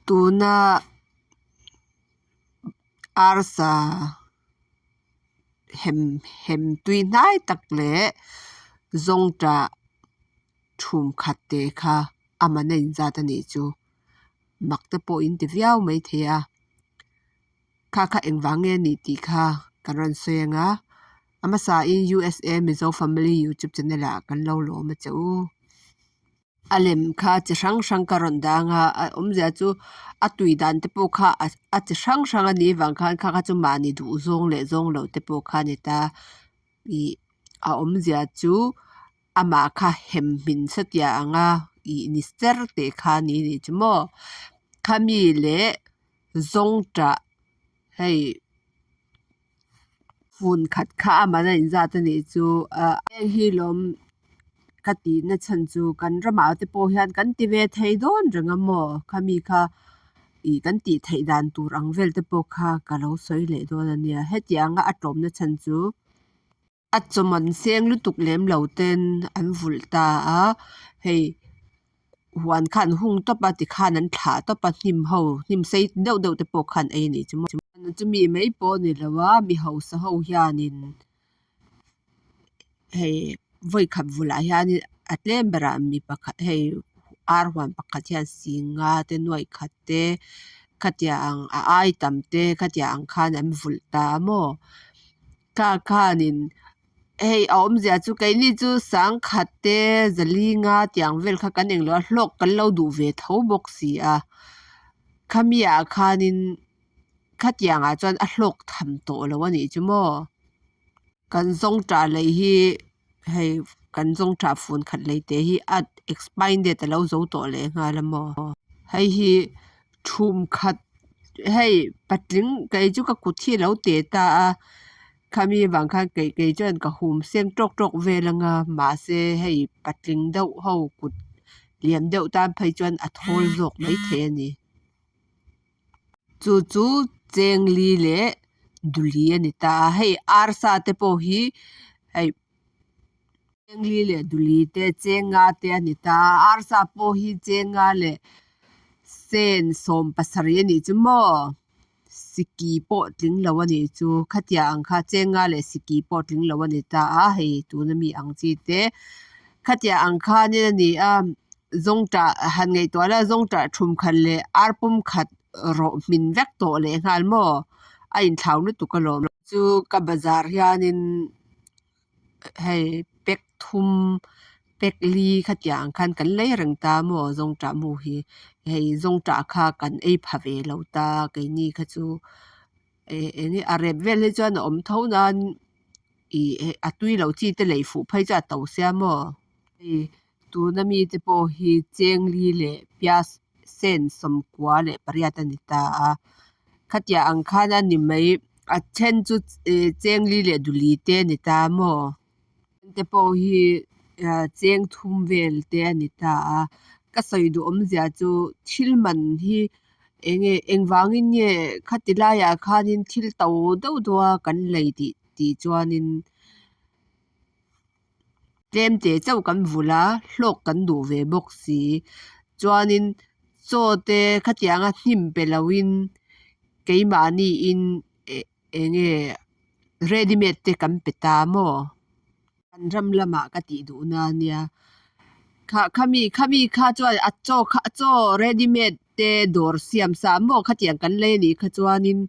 Tuna arsa hem hem tui hnai tak leh zawngtah thum khat te kha a man a inzat a nih chu mak te pawh in ti viau maithei a kha kha engvang nge a nih tih kha kan rawn sawi ang a a hmasa in USA mizo family youtube channel ah kan lo lawm a che u. A lem kha chi hrang hrang ka rawn dang a a awmzia chu a tui dan te pawh kha a chi hrang hrang a nih vang khan kha kha chu mahni duh zawng leh zawng loh te pawh kha a ni ta ih a awmzia chu amah kha hem hmin satliah ang a ih ni ser teh kha a ni anih chu maw khami leh zawngtah hei. Fun khat kha a man a inzat a nih chu ah heng hi lawm ka tih na chhan chu kan ramah te pawh hian kan ti ve thei dawn reng a maw khami kha ih kan tih theih dan tur ang vel te pawh kha ka lo sawi leh dawn a nia hetianga a tlawm na chhan chu. A chawman seng lutuk lem lo ten an vulh ta a hei huan kha an hung tawp a tikhan an thlah tawp a hnim ho hnim sei deuh deuh te pawh khan ei a nih chu maw chumi mai pawh a ni lo a mi hausa ho hianin hei vawi khat vulh ah hianin a tlem berah mi pakhat hei ar huan pakhat hian sing nga te nuaih khat te khatiang ang a ai tam te khatiang ang khan an vulh ta a maw. Ka khanin hei a awmzia chu keini chu sangkhat te zali nga tiang vel kha kan englo a hlawk kan lo duh ve tho bawk si a khami ah khanin khatiang ah chuan a hlawk tham tawh lo a nih chu maw kan zawng tah lei hi hei kan zawng tah fun khat lei te hi a expire date a lo zo tawh leh nghal a maw hei hi thum khat hei patling kei chu ka kut hi a lo teh ta a khami vang khan kei kei chuan ka hum seng tawk tawk vel anga mahse hei patling deuh ho kut lian deuh tan phei chuan a thawl zawk maithei a ni chu chu chengli leh duli a ni ta a hei arsa te pawh hi hei. Chengli leh duli te chenga te a ni ta a arsa pawh hi chenga leh sen sawm pasarih a nih chu maw siki pawh tling lo a nih chu khatiang ang kha chenga leh siki pawh tling lo a ni ta a hei tuna mi ang chi te khatiang ang khanin a ni a zawngtah han ngaihtuah la zawngtah thum khat leh ar pum khat rawh hmin vek tawh leh nghal maw a inthlau lutuk alawm chu ka bazar hianin. Hei pack thum pack li khatiang ang khan kan lei reng ta maw zawngtah mu hi hei zawngtah kha kan ei pha ve lo ta keini kha chu eh eng nge a rep vel hi chuan a awm tho nan ih hei a tui loh chi te lei fuh phei chu a to sia maw hei tuna mi te pawh hi chengli leh pias sen sawmkua leh pariat a ni ta a khatiang ang khan a ni mai a then chu ih chengli leh duli te a ni ta maw te pawh hi ah cheng thum vel te a ni ta a ka sawi duh awmzia chu thil man hi eng nge engvangin nge khati laiah khanin thil to deuh deuh a kan lei tih tih chuanin. Tlem te chauh kan vulh a, hlawk kan duh ve bawk si. Chuanin chaw te khatianga hnim pe loin keimahniin eh eng nge ready made te kan pe ta maw? Kan ram lamah ka tih duhna a nia. Kha khami khami kha chuan a chaw kha chaw ready made te dawr siam sa maw khatiang kan lei a nih kha chuanin.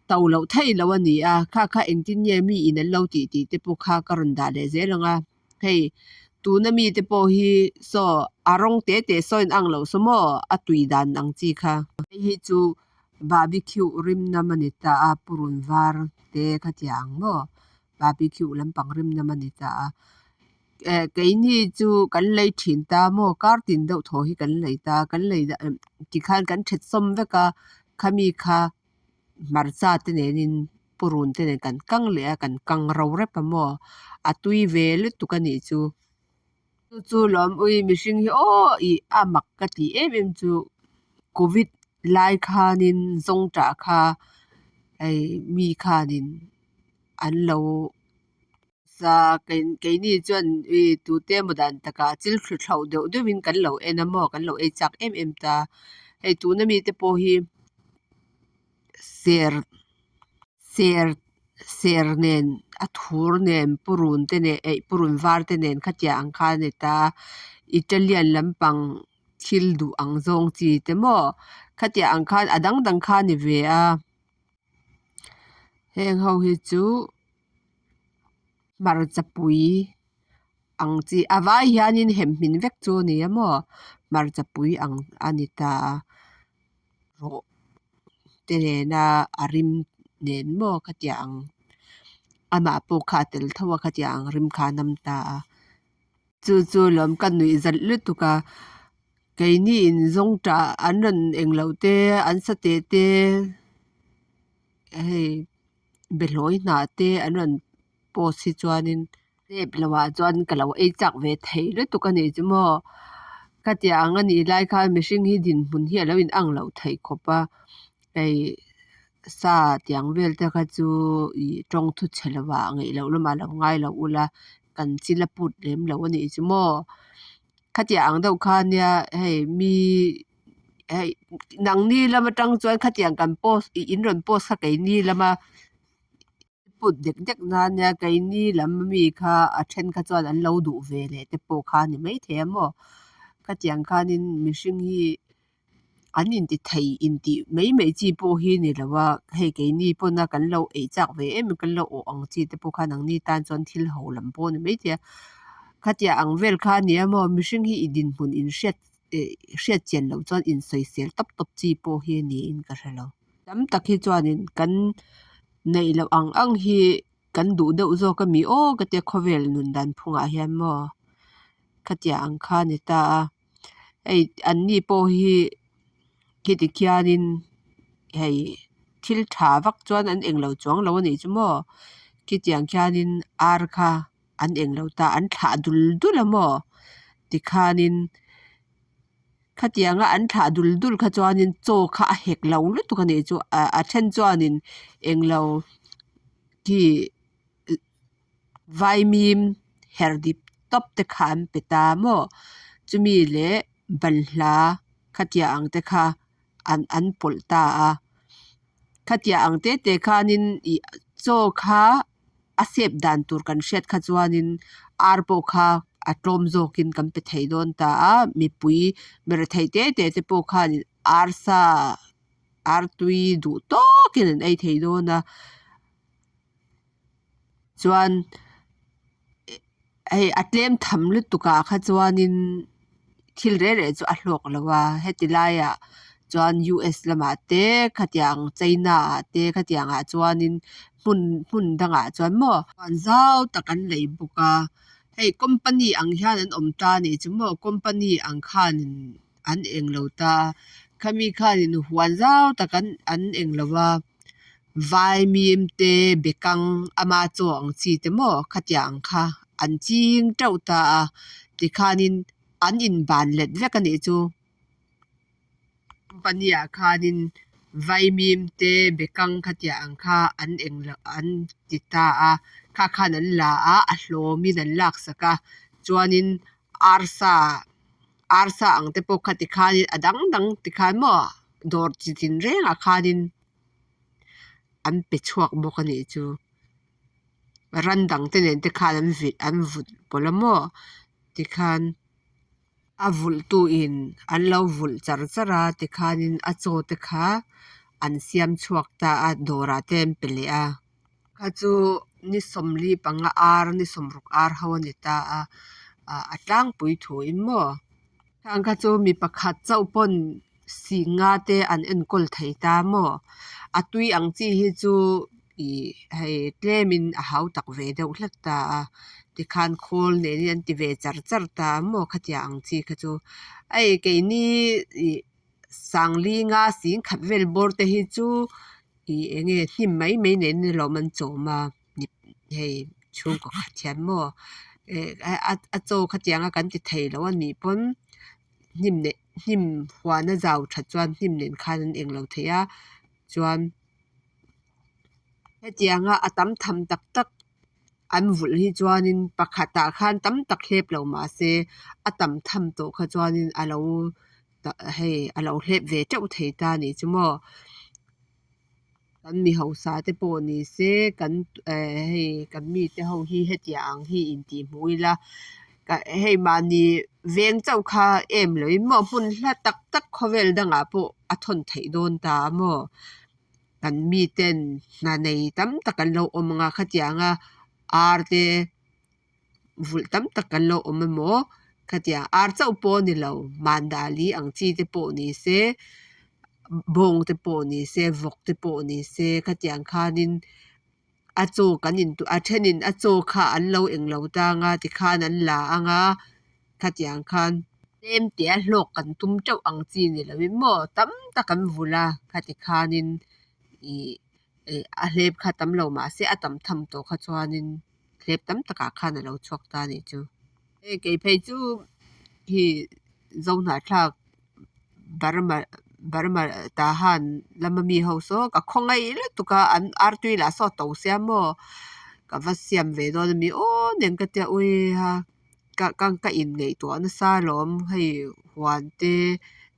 To loh theih loh a ni a, kha kha engtin nge mi in an lo tih tih te pawh kha ka rawn dah leh zel ang a, hei tuna mi te pawh hi saw a rawng te te saw in ang loh saw maw a tui dan ang chi kha. Hei hi chu barbecue rim nam a ni ta a, purun var te khatiang ang maw barbecue lampang rim nam a ni ta a, eh keini chu kan lei thin ta maw kar tin deuh thaw hi kan lei ta kan lei tikhan kan that sawm vek a khami kha. Hmarcha te nenin purun te nen kan kang leh a kan kang ro rep a maw a tui ve lutuk a nih chu chu chu lawm ui mihring hi aw ih a mak ka tih em em chu covid lai khanin zawngtah kha hei mi khanin an lo sa keini chuan ih tute emaw dan takah chil thlu thlauh deuh deuhin kan lo en a maw kan lo ei chak em em ta. Hei tuna mite pawh hi ser ser ser nen a thur nen purun te nen eih purun var te nen khatiang ang kha a ni ta a italian lampang thil duh ang zawng chi te maw khatiang ang khan a dang dang kha a ni ve a. Heng ho hi chu hmarchapui ang chi a vai hianin hem hmin vek chu a ni a maw hmarchapui ang a ni ta a rawh te nena a rim nen maw khatiang ang amah pawh kha a tel tho a khatiang ang rim kha a nam ta a chu chu lawm ka nuih zat lutuk a keini in zawngtah an rawn englo te an sateh te hei behlawi hnah te an rawn post hi chuanin nep loh ah chuan ka lo ei chak ve thei lutuk a nih chu maw khatiang ang a nih lai khan mihring hi dinhmun hi alo in ang loh theih khawp a hei sa tiang vel te kha chu ih tawng thu chhe lo ah ngaih loh lamah lo ngai lo ula kan chil a put lem lo a nih chu maw khatiang ang deuh kha nia hei mi hei nangni lam atang chuan khatiang kan post ih in rawn post kha keini lama put dek dek na nia keini lam ami kha a then kha chuan an lo duh ve leh te pawh kha a ni maithei a maw khatiang khanin mihring hi an inti thei intih mai mai chi pawh hi ni lo a hei keini pawna kan lo ei chak ve em em kan lo awh ang chi te pawh kha nangni tan chuan thil ho lam pawh a ni maithei a khatiang ang vel kha a ni a maw mihring hi i dinhmun inhriat eh hriat chian loh chuan insawisel tawp tawp chi pawh hi niin ka hre lo. Tam tak hi chuanin kan neih loh ang ang hi kan duh deuh zawk ami aw ka tia khawvel nun dan phungah hian maw khatiang ang kha a ni ta a hei an ni pawh hi khiti khianin hei thil tha vak chuan an englo chuang lo a nih chu maw khitiang khianin ar kha an englo ta an thlah dul dul a maw tikhanin. Khatianga an thlah dul dul kha chuanin chaw kha a hek lo lutuk a nih chu ah a then chuanin englo khi vaimim herh dip tawp te kha an pe ta maw chumi leh banhla khatiang ang te kha an an pawlh ta a khatiang ang te te khanin ih chaw kha. A sep dan tur kan hriat kha chuanin ar pawh kha a tlawm zawkin kan pe thei dawn ta a mipui mi rethei te te te pawh khanin arsa artui duh tawkin an ei thei dawn a chuan hei a tlem tham lutuk ah kha chuanin thil reh reh chu a hlawk lo a heti laiah chuan U_S lamah te khatiang china ah te khatiang ah chuanin hmun hmun dangah chuan maw huan zau tak an lei bawk a hei company ang hian an awm ta anih chu maw company ang khanin an englo ta a khami khanin huan zau tak an an englo a vaimim te bekang ama chaw ang chi te maw khatiang ang kha an ching teuh ta a tikhanin an inban let vek a nih chu company ah khanin vaimim te bekang khatiang ang kha an englo an ti ta a kha khan an la a a hlawmin an lak sak a chuanin arsa arsa ang te pawh kha tikhanin a dang dang tikhan maw dawr chi tin rengah khanin an pe chhuak bawk a nih chu ran dang te nen te khan an vilh an vulh pawlh a maw tikhan a vulh tu in an lo vulh char char a tikhanin a chaw te kha an siam chhuak ta a dawrah te an pe leh a kha chu ni 45 ar ni 60 ar ho a ni ta a ah a tlangpui thu in maw khang kha chu mi pakhat chauh pawn 50 te an enkawl thei ta maw a tui ang chi hi chu ih hei tlemin a hau tak ve deuh hlek ta a tikhan khawl nen in an ti ve char char ta maw khatiang ang chi kha chu hei keini ih 5,000 10,000 vel bawr te hi chu ih eng nge hnim mai mai nen in alawm an chawm a hei chhungkaw khat hian maw eh a chaw khatianga kan ti thei lo a nih pawn hnim leh hnim huan a zau that chuan hnim nen khan an englo thei a chuan hetianga a tam tham tak tak an vulh hi chuanin pakhatah khan tam tak hlep lo mahse a tam tham tawh kha chuanin a lo. hei a lo hlep ve teuh thei ta a nih chu maw. Kan mi hausa te pawh ni se kan eh hei kan mite ho hi hetiang ang hi intih hmuh ila hei mahni veng chauh kha em lo in maw hmun hla tak tak khawvel dangah pawh a thawn theih dawn ta a maw. Kan miten hna nei tam tak an lo awm ang a khatianga ar te vulh tam tak kan lo awm emaw khatiang ar chauh pawh a ni lo mandali ang chi te pawh ni se bawng te pawh ni se vawk te pawh ni se khatiang khanin a chaw kan in a thenin a chaw kha an lo englo tang a tikhan an la ang a khatiang khan. Tlem tia hlawk kan tum teuh ang chi ni loin maw tam tak an vulh a khati khanin ih a hlep kha tam lo mah se a tam tham tawh kha chuanin hlep tam takah khan a lo chhuak ta a nih chu. Hei kei phei chu hi Zohnahthlak Burma Burma Tahan lama mi ho saw ka khawngaih lutuk a an artui lah saw a to sia maw ka va siam ve dawn a mi aw nen ka tia ui a ka ka ka inngaihtuah nasa alawm hei huan te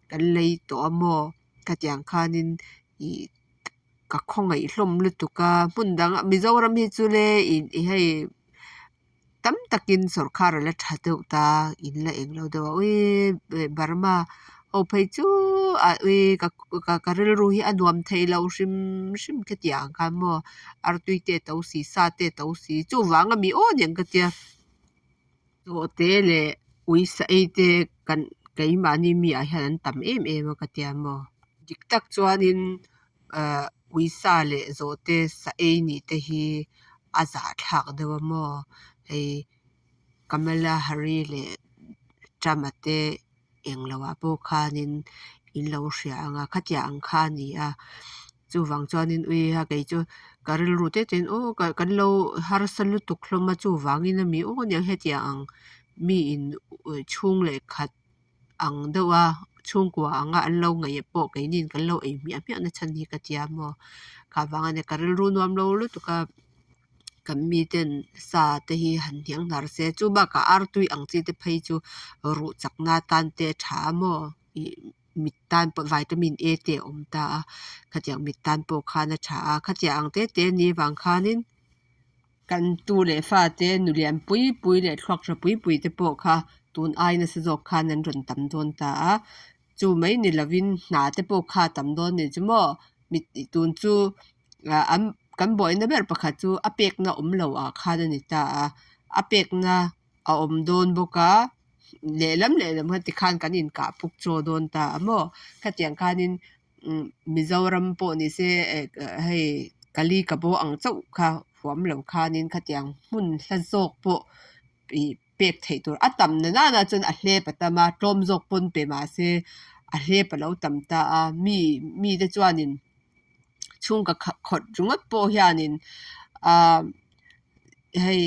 kan lei tawh a maw khatiang khanin ih ka khawngaih hlawm lutuk a hmun dang Mizoram hi chu le ih hei tam takin sawrkar a la tha deuh ta in la eng lo deuh a uiii Burma ho phei chu ah uii ka ka rilru hi a nuam thei lo hrim hrim khatiang ang khan maw artui te a to si sa te a to si chuvang a mi aw aniang ka tia. Zawhte leh uisa ei te kan keimahni mi ah hian an tam em em a ka tia maw. Dik tak chuanin ahh uisa leh zawhte sa ei nih te hi a zahthlak deuh a maw hei Kamala Harris leh Trump a te eng lo ah pawh khanin in lo hria ang a khatiang ang kha a ni a chuvang chuanin ui a kei chu ka rilru te te in aw kan lo harsa lutuk hlawm a chuvangin ami aw aniang hetiang ang mi in chhung leh khat ang deuh a chhungkua anga an lo ngaih pawh keinin kan lo ei hmiah hmiah na chhan hi ka tia maw kha vang ania ka rilru nuam lo lutuk a. Kan miten sa te hi han hniang hnar se chu bakah artui ang chi te phei chu ruh chakna tan te a tha a maw ih mit tan pawh vitamin A te a awm ta a khatiang mit tan pawh khan a tha a khatiang ang te te ni vang khanin kan tu leh fa te nu lian pui pui leh thluak tha pui pui te pawh kha tun ai nasa zawk khan an rawn tam dawn ta a chu mai ni lovin hna te pawh kha a tam dawn a ni chu maw mit tun chu. Ah an kan buaina ber pakhat chu a pekna awm lo ah khan a ni ta a a pekna a awm dawn bawk a lehlam lehlam kha tikhan kan inkah puk chaw dawn ta a maw khatiang khanin umm Mizoram pawh ni se eh hei Kali ka bo ang chauh kha huam lo khanin khatiang hmun hla zawk pawh ih pek theih tur a tam na nana chuan a hlep a tam a tlawm zawk pawn pe mahse a hlep a lo tam ta a mi mite chuanin. Chhungkaw khawt ringawt pawh hianin ahh hei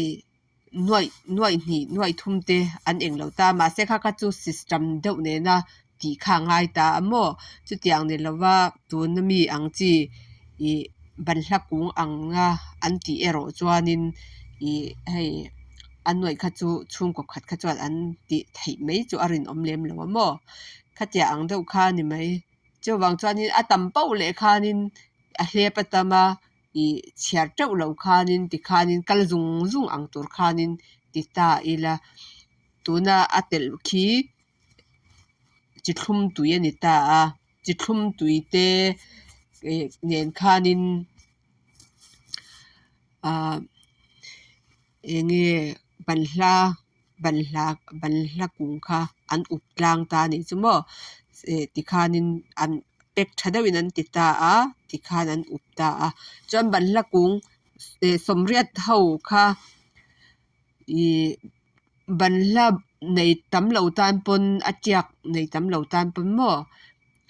nuaih nuaih hnih nuaih thum te an eng lo ta mahse kha kha chu system deuh nena tih kha a ngai ta a maw chutiang ni lova tuna mi ang chi ih banhla kung anga an tih erawh chuanin ih hei a nuaih kha chu chhungkaw khat kha chuan an tih theih mai chu a rinawm lem lo a maw khatiang ang deuh kha a ni mai. Chuvang chuanin a tam pauh leh khanin a hlep a tam a, ih chhiar teuh loh khanin tikhanin kal zung zung ang tur khanin ti ta ila. Tuna a telh khi chi thlum tui a ni ta a, chi thlum tui te ih nen khanin ah eng nge banhla. Banhla banhla kung kha an up tlang ta a nih chu maw eh tikhanin an pack tha deuhin an ti ta a tikhan an up ta a chuan banhla kung eh sawmriat ho kha ih banhla nei tam lo tan pawn a tiak nei tam lo tan pawn maw.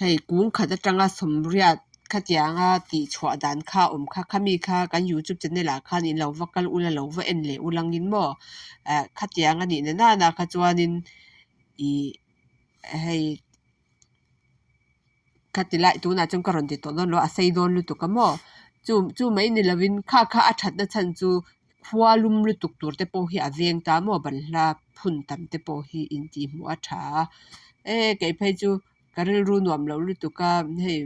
Hei kung khat atanga sawmriat khatianga tih chhuah dan kha a awm kha khami kha kan youtube channel ah khan in lo va kal ula lo va en leh ul angin maw eh khatiang a nih na nana kha chuanin ih hei khati lai tunah chuan ka rawn ti tawh dawn lo a sei dawn lutuk a maw chu chu mai ni lovin kha kha a thatna chhan chu khua lum lutuk tur te pawh hi a veng ta maw banhla phun tam te pawh hi intihhmuh a tha a e kei phei chu. Ka rilru nuam lo lutuk a hei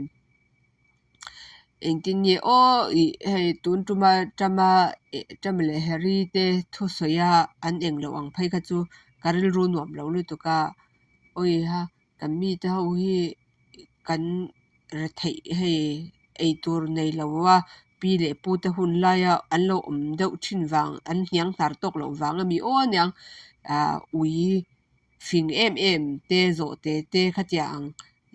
engtin nge aw ih hei tun tuma Trump-a Trump leh Harry te thusawi a an eng loh ang phei kha chu ka rilru nuam lo lutuk a awiha kan mite ho hi kan retheih hei eitur nei lo a pi leh pu te hun laia an lo awm deuh thin vang an hniang hnar tawk loh vang a mi aw aniang ah ui fing em em te zawh te te khatiang ang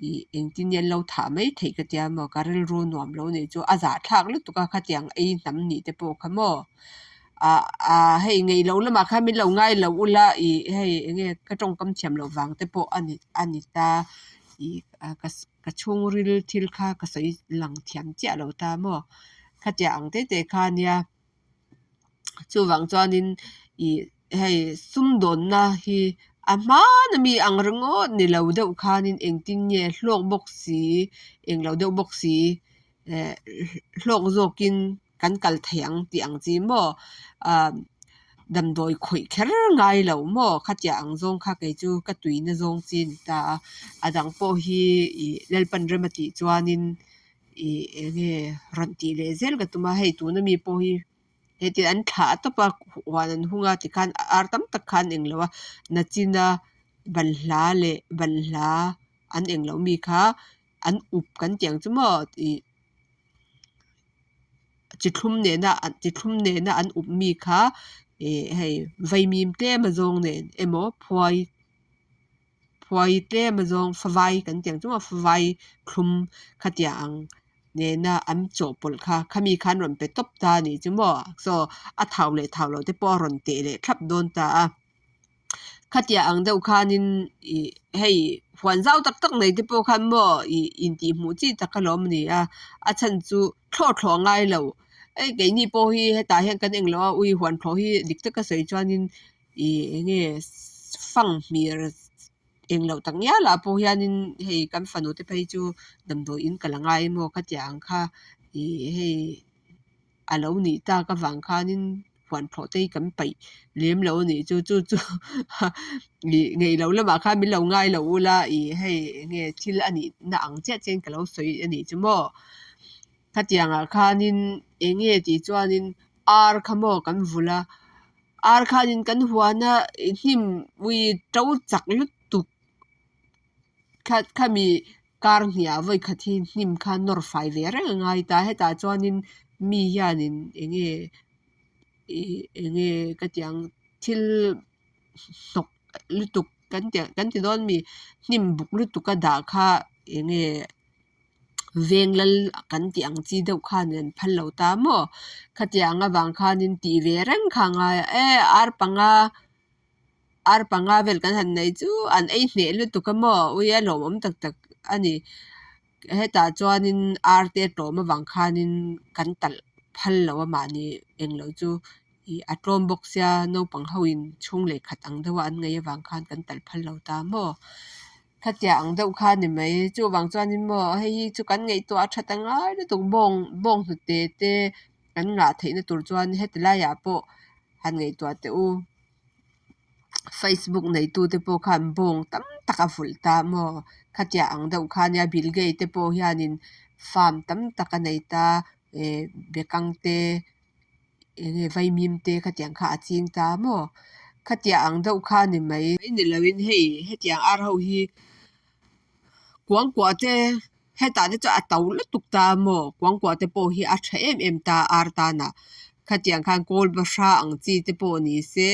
ih engtin nge an lo thah mai theih ka tia maw ka rilru nuam lo nih chu a zahthlak lutuk a khatiang ei hnam nih te pawh kha maw ah ah hei ngeih loh lamah khan min lo ngai lo ula ih hei eng nge ka tawngkam thiam loh vang te pawh a ni a ni ta ih ka ka chhungril thil kha ka sawi lang thiam chiah lo ta maw khatiang ang te te kha a nia. Chuvang chuanin ih hei sumdawnna hi a hmaan ami ang ringawt ni lo deuh khanin engtin nge hlawk bawk si englo deuh bawk si eh hlawk zawkin kan kal thei ang tih ang chi maw ah damdawi khawih kher ngai lo maw khatiang ang zawng kha kei chu ka tuina zawng chi a ni ta a a dang pawh hi ih Lalpan rem a tih chuanin ih eng nge rawn tih leh zel ka tum a hei tuna mi pawh hi heti an thlah tawp a huan an hung a tikhan ar tam tak kha an eng lo a nachina banhla leh banhla an eng loh mi kha an up kan tih ang chu maw ih chi thlum nena chi thlum nena an up mi kha ih hei vaimim tlem a zawng nen emaw phuai. Phuai tlem a zawng favai kan tih ang chu maw favai thlum khatiang ang nena an chawhpawlh kha khami khan rawn pe tawp ta a nih chu maw saw a thau leh thau loh te pawh a rawn teh leh thlap dawn ta a khatiang ang deuh khanin ih hei huan zau tak tak nei te pawh khan maw ih intihhmuh chi tak alawm a ni a a chhan chu thlawh thlawh a ngai lo hei keini pawh hi hetah hian kan englo a ui huan thlawh hi dik taka sawi chuanin. Ih eng nge fanghmir eng loh tak ngial ah pawh hianin hei kan fanu te phei chu damdawi in kal a ngai maw ka tih ang kha ih hei a lo nih tak avang khanin huan thlawh te hi kan paih lem lo a nih chu chu chu ih ngeih loh lamah khan min lo ngai lo ula ih hei eng nge thil a nih na ang chiah chiah in ka lo sawi a nih chu maw khatiangah khanin eng nge tih chuanin ar kha maw kan vulh a. Ar khanin kan huana hnim ui to chak lutuk kha khami kar hniah vawi khat hi hnim kha nawr fai ve reng a ngai ta hetah chuanin mi hianin eng nge ih eng nge ka tih ang thil hnawk lutuk kan tih kan ti dawn mi hnim buk lutuk a dah kha eng nge. Veng lal kan tih ang chi deuh khan an phal lo ta maw? Khatiang avang khanin tih ve reng kha a ngai a, e ar panga ar panga vel kan han nei chu an ei hneh lutuk a maw? Ui a lawmawm tak tak a ni. Hetah chuanin ar te tlawm avang khanin kan talh phal lo a mahni englo chu ih a tlawm bawk sia naupang ho in chhung leh khat ang deuha an ngaih avang khan kan talh phal lo ta maw? Khatiang ang deuh kha a ni mai. Chuvang chuanin maw hei hi chu kan ngaihtuah a that a ngai lutuk bawng bawng hnute te kan ngah theihna tur chuan heti laiah pawh han ngaihtuah teh u. Facebook neitute pawh khan bawng tam tak a vulh ta maw? Khatiang ang deuh kha nia Bill Gates te pawh hianin farm tam tak a nei ta eh bekang te eng nge vaimim te khatiang kha a ching ta maw? Khatiang ang deuh kha a ni mai. Mai ni loin hei hetiang ar ho hi kuangkuah te hetah te chuan a to lutuk ta maw? Kuangkuah te pawh hi a tha em em ta ar tanah. Khatiang khan kawl bahra ang chi te pawh ni se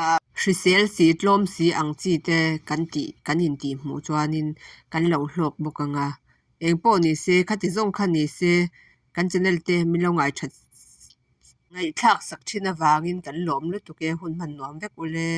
ah hrisel si tlawm si ang chi te kan tih kan intih hmuh chuanin kan lo hlawk bawk ang a. Eng pawh ni se khati zawng kha ni se. Kan channel te min lo ngaithat ngaihthlak sak thin avangin kan lawm lutuk e hun hman nuam vek ule.